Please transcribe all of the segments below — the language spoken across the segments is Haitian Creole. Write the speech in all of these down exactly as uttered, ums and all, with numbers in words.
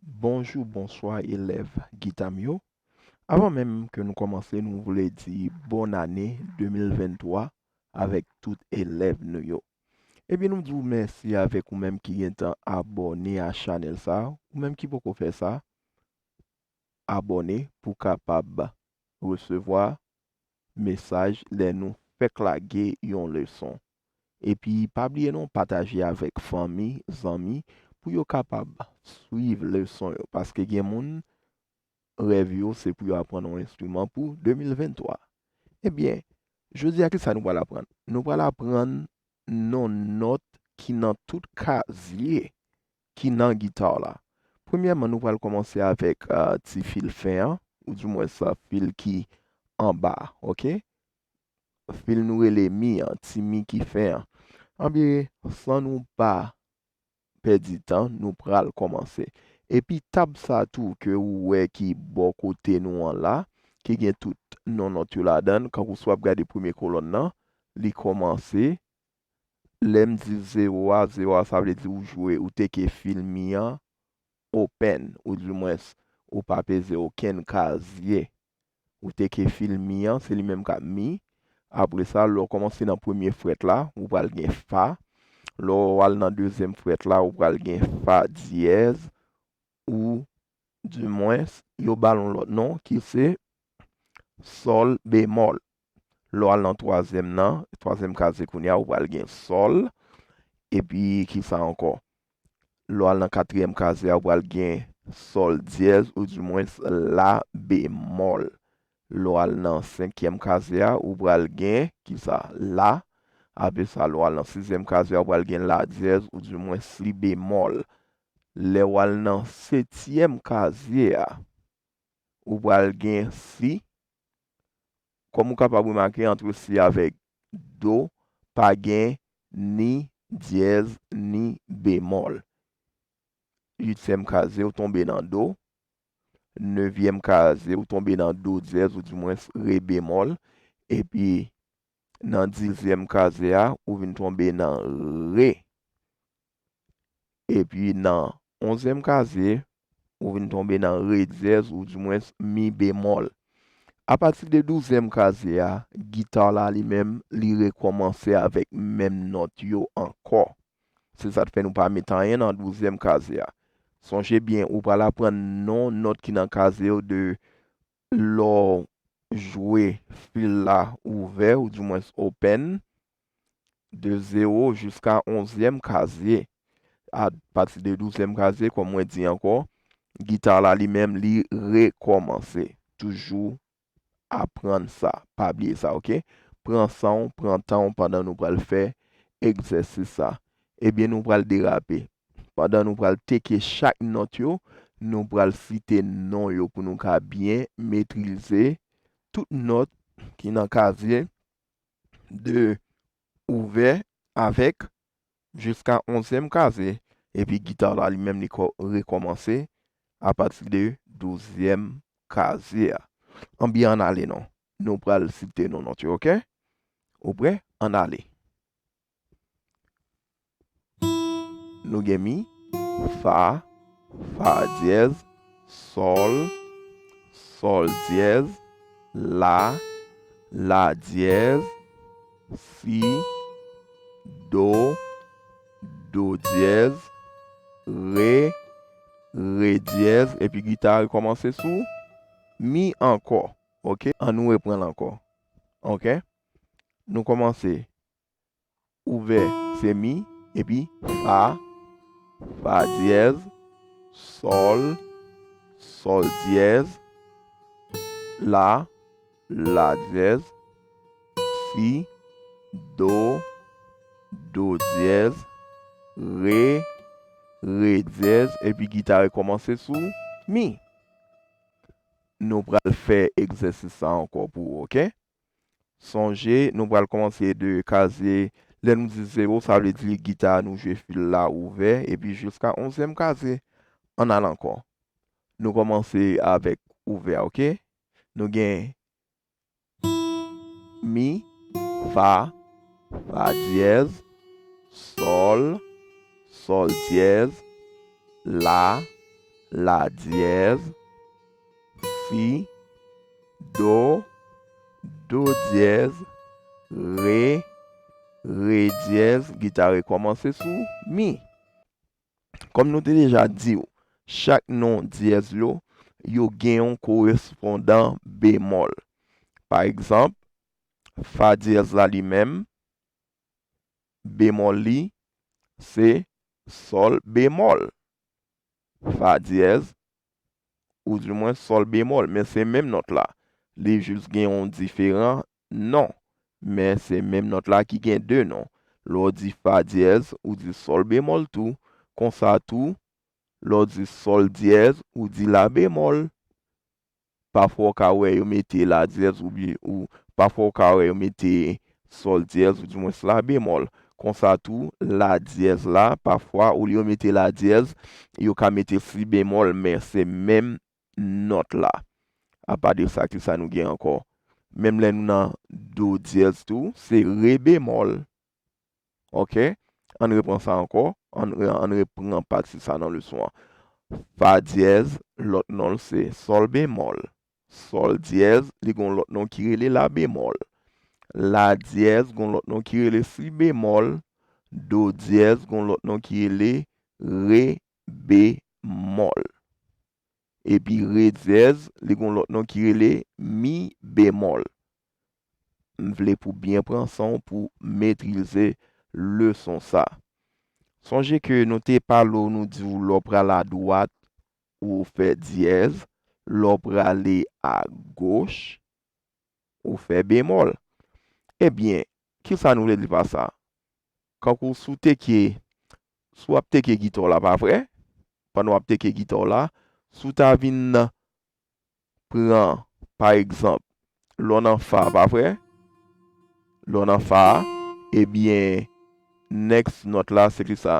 Bonjou, bonswa, elèv gita m yo. Avan menm ke nou kòmanse, nou vle di bòn ane de mil venntwa avèk tout elèv nou yo. Epi nou di w mèsi avèk ou menm ki gentan abòne a chanèl sa a. Ou menm ki poko fè sa, abòne pou w kapab resevwa mesaj lè nou fèk lage yon leson. Epi pa bliye non, pataje avèk fanmi, zanmi, pou yo kapab swiv leson yo, paske gen moun, rèv yo se pou yo aprann yon enstriman pou de mil venntwa. Ebyen, jodi a, kisa nou pral aprann? Nou pral aprann non nòt ki nan tout kazye ki nan gita w la. Premyèman, nou pral kòmanse avèk, ah, ti fil fen an, oudimwens, ah, fil ki anba a, oke? Fil nou rele mi an, ti mi ki fen an. Anben, san nou pa pèdi tan, nou pral kòmanse. Epi tab sa tou ke ou wè ki bò kote nou an la, ki gen tout non nòt yo ladan l, kankou si w ap gade premye kolòn nan, li kòmanse, lè m di zewo a, zewo a sa vle di ou jwe, ou teke fil mi an open, oudimwens, ou pa peze okenn kazye. Ou teke fil mi an, se li menm k ap mi. Apre sa, lè w kòmanse nan premye frèt la, ou pral gen fa. Lè w al nan dezyèm frèt la, ou pral gen fa dyèz, oudimwens, yo ba l yon lòt non ki se sòl bemòl. Lè w al nan twazyèm nan, twazyèm kazye kounye a, ou pral gen sòl. Epi, kisa ankò? Lè w al nan katriyèm kazye a, ou pral gen sòl dyèz, oudimwens la bemòl. Lè w al nan senkyèm kazye a, ou pral gen, kisa? La. Apre sa, lè w al nan sizyèm kazye a, ou pral gen la dyèz, oudimwens si bemòl. Lè w al nan setyèm kazye a, ou pral gen si. Kòm ou kapab remake, ant si avèk do, pa gen ni dyèz, ni bemòl. Uityèm kazye, ou tonbe nan do. Nevyèm kazye, ou tonbe nan do dyèz, oudimwens re bemòl. Epi, nan dizyèm kazye a, ou vin tonbe nan re. Epi nan onzyèm kazye, ou vin tonbe nan re dyèz, oudimwens mi bemòl. Apati de douzyèm kazye a, gita w la li menm, li rekòmanse avèk menm nòt yo ankò. Se sa k fè nou pa met anyen nan douzyèm kazye a. Sonje byen, ou pral aprann non nòt ki nan kazye yo de lè w jwe fil la ouvè, oudimwens open, de zewo jiska onzyèm kazye. Apati de douzyèm kazye, kòm mwen di ankò, gita la li menm, li rekòmanse. Toujou aprann sa. Pa bliye sa, oke? Pran san w, pran tan w pandan nou pral fè egzèsis sa. Ebyen, nou pral derape. Pandan nou pral teke chak nòt yo, nou pral site non yo pou nou ka byen metrize tout nòt ki nan kazye de ouvè avèk jiska onzyèm kazye. Epi gita la li menm li kò-, rekòmanse apati de douzyèm kazye a. Anben ann ale non. Nou pral site non nòt yo, oke? Ou prè? Ann ale. Nou gen mi, fa, fa dyèz, sòl, sòl dyèz, la, la dyèz, si, do, do dyèz, re, re dyèz, epi gita a rekòmanse sou mi ankò. Oke, ann nou reprann l ankò. Oke? Nou kòmanse. Ouvè se mi, epi fa, fa dyèz, sòl, sòl dyèz, la, la dyèz, si, do, do dyèz, re, re dyèz, epi gita rekòmanse sou mi. Nou pral fè egzèsis sa ankò pou ou, oke? Sonje, nou pral kòmanse de kazye, lè nou di zewo, sa vle di gita nou jwe fil la ouvè, epi jiska onzyèm kazye. Ann al ankò. Nou kòmanse avèk ouvè a, oke? Nou gen mi, fa, fa dyèz, sòl, sòl dyèz, la, la dyèz, si, do, do dyèz, re, re dyèz, gita rekòmanse sou mi. Kòm nou te deja di w, chak non dyèz yo, yo gen yon korespondan bemòl. Pa egzanp, fa dyèz la li menm, bemòl li, se sòl bemòl. Fa dyèz, oudimwen sòl bemòl, men se menm nòt la. Li jis gen yon diferan non, men se menm nòt la ki gen de non. Lè w di fa dyèz, ou di sòl bemòl tou. Konsa tou, lè w di sòl dyèz, ou di la bemòl. Pafwa w ka wè yo mete la dyèz oubyen ou pafwa w ka wè yo mete sòl dyèz oudimwens la bemòl. Konsa tou, la dyèz la, pafwa, olye yo mete la dyèz, yo ka mete si bemòl, men se menm nòt la. Apa de sa, kisa nou gen ankò? Menm lè nou nan do dyèz tou, se re bemòl. Ok? Ann repran sa ankò. Ann, ann repran pati sa nan leson an. Fa dyèz, lòt non l se sòl bemòl. Sòl dyèz, li gon lòt non ki rele la bemòl. La dyèz, gon lòt non ki rele si bemòl. Do dyèz, gon lòt non ki rele re bemòl. Epi re dyèz, li gon lòt non ki rele mi bemòl. M vle pou byen pran san w pou metrize leson sa. Sonje ke nou te pale w, nou di w lè w pral adwat, ou fè dyèz, lè w prale agoch, ou fè bemòl. Ebyen, kisa nou vle di pa sa? Kankou si w teke, si w ap teke gita w la, pa vre? Pandan w ap teke gita w la, si w ta vin pran, pa egzanp, lè w nan fa, pa vre? Lè w nan fa, ebyen, next nòt la, se kisa?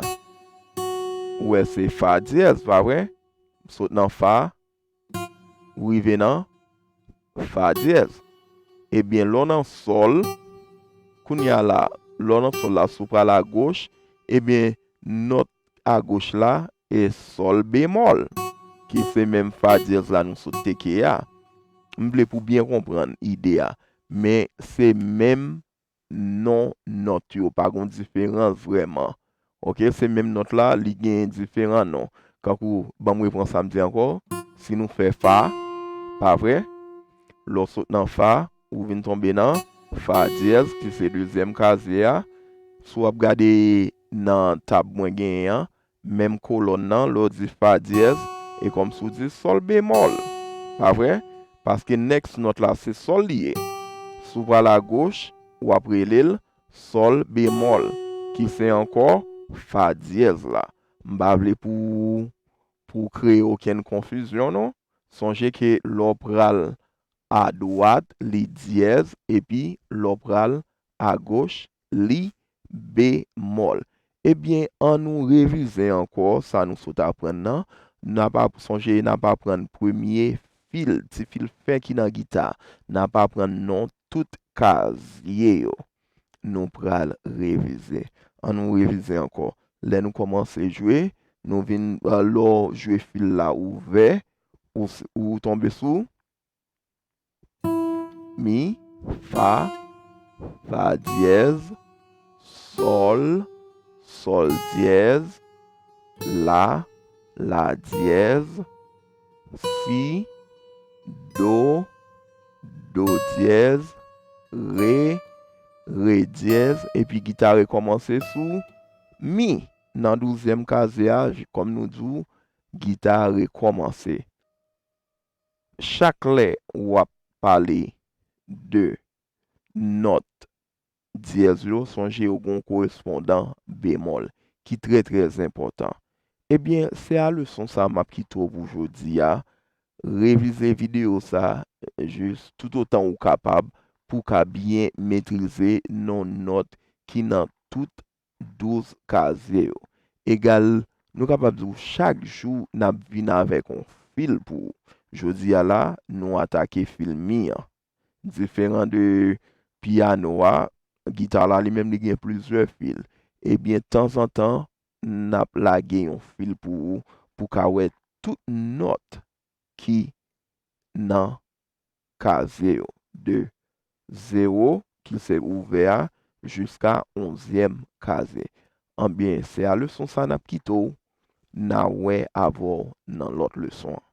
Ou wè se fa dyèz, pa vre? Sot nan fa, rive nan fa dyèz. Ebyen, lè w nan sòl, kounye a la, lè w nan sòl la, si w pral agoch, ebyen, nòt agoch la, e sòl bemòl, ki se menm fa dyèz la nou sot teke a. M vle pou byen konprann ide a, men se menm non nòt yo, pa gon diferans vrèman. Ok, se menm nòt la, li gen diferan non. Kankou, ban m repran sa m di ankò, si nou fè fa, pa vre? Lè w sot nan fa, ou vin tonbe nan fa dyèz, ki se dezyèm kazye a. Si w ap gade nan tab mwen genyen an, menm kolòn nan, lè w di fa dyèz, e kòmsi w di sòl bemòl. Pa vre? Paske next nòt la, se sòl li ye. Si w pral agoch, w ap rele l sòl bemòl, ki se ankò fa dyèz la. M pa vle pou, pou kreye okenn konfizyon, non. Sonje ke lè w pral adwat, li dyèz, epi lè w pral agoch, li bemòl. Ebyen, ann nou revize ankò sa nou sot aprann nan. N ap ap-, sonje, n ap aprann premye fil, ti fil fen ki nan gita. N ap aprann non tout kazye yo. Nou pral revize. Ann nou revize ankò. Lè nou kòmanse jwe, nou vin, eh, lè w jwe fil la ouvè, ou s-, ou tonbe sou mi, fa, fa dyèz, sòl, sòl dyèz, la, la dyèz, si, do, do dyèz, re, re dyèz, epi gita rekòmanse sou mi. Nan douzyèm kazye a, j-, kòm nou di w, gita rekòmanse. Chak lè w ap pale de nòt dyèz yo, sonje yo gen yon korespondan bemòl ki trè, trè enpòtan. Ebyen, se a leson sa a m ap kite w pou jodi a. Revize videyo sa a, jis toutotan ou kapab pou w ka byen metrize non nòt ki nan tout douz kazye yo. Egal, nou kapab di w chak jou n ap vin avèk yon fil pou ou. Jodi a la, nou atake fil mi an. Diferan de pyano a, gita la li menm li gen plizyè fil. Ebyen, tanzantan, n ap lage yon fil pou ou, pou w ka wè tout nòt ki nan kazye yo, de zewo ki se ouvè a jiska onzyèm kazye. Anbyen, se a leson sa n ap kite w, n a wè avè w nan lòt leson an.